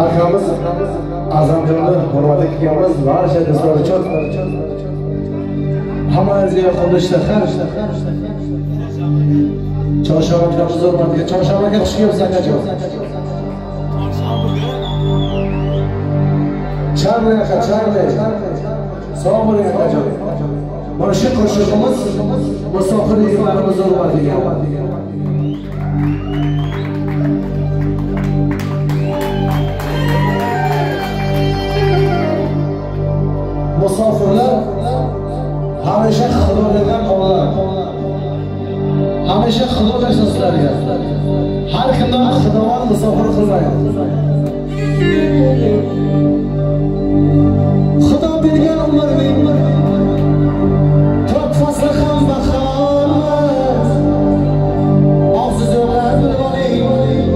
Akamiz Azamjonni hurmatga kelganmiz. Barcha do'stlar uchun hammangizga yoqimli ishtaha. Chorshanba akamiz hurmatiga. Chorshanba aka, xush kelibsiz akajon. Charli aka, Charli. Sog' bo'ling akajon. Mana shu qo'shig'imiz musofir yigitlarimiz hurmatiga. Musofirlar hamisha Xudo bergan bolalar. Hamisha Xudo bersin sizlarga. Har kimdan Xudovand musofir qilmaydi. Xudo bergan umrning to'rt fasli ham bahormas. Og'zi yo'qlar bilib oling,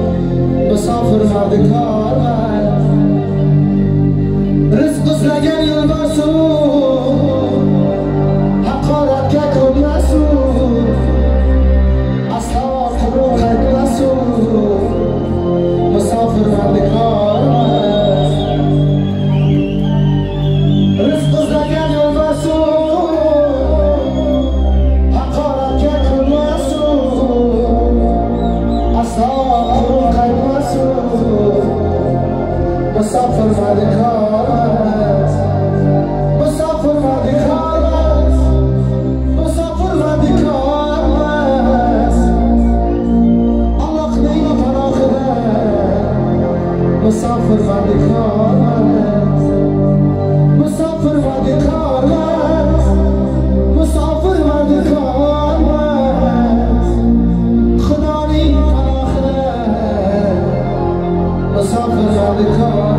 musofir mardi kormas. Rizq izlagan yo'lbarsu, haqoratga ko'nmasu, aslo quruq qaytmasu, musofir mardi kormas. Rizq izlagan yo'lbarsu, haqoratga ko'nmasu, aslo quruq qaytmasu, musofir mardi kormas. Musofir mardi kormas. Musofir mardi kormas. Allohning panohida musofir mardi kormas. Musofir mardi kormas. Musofir mardi kormas. Xudoning panohida musofir mardi kormas.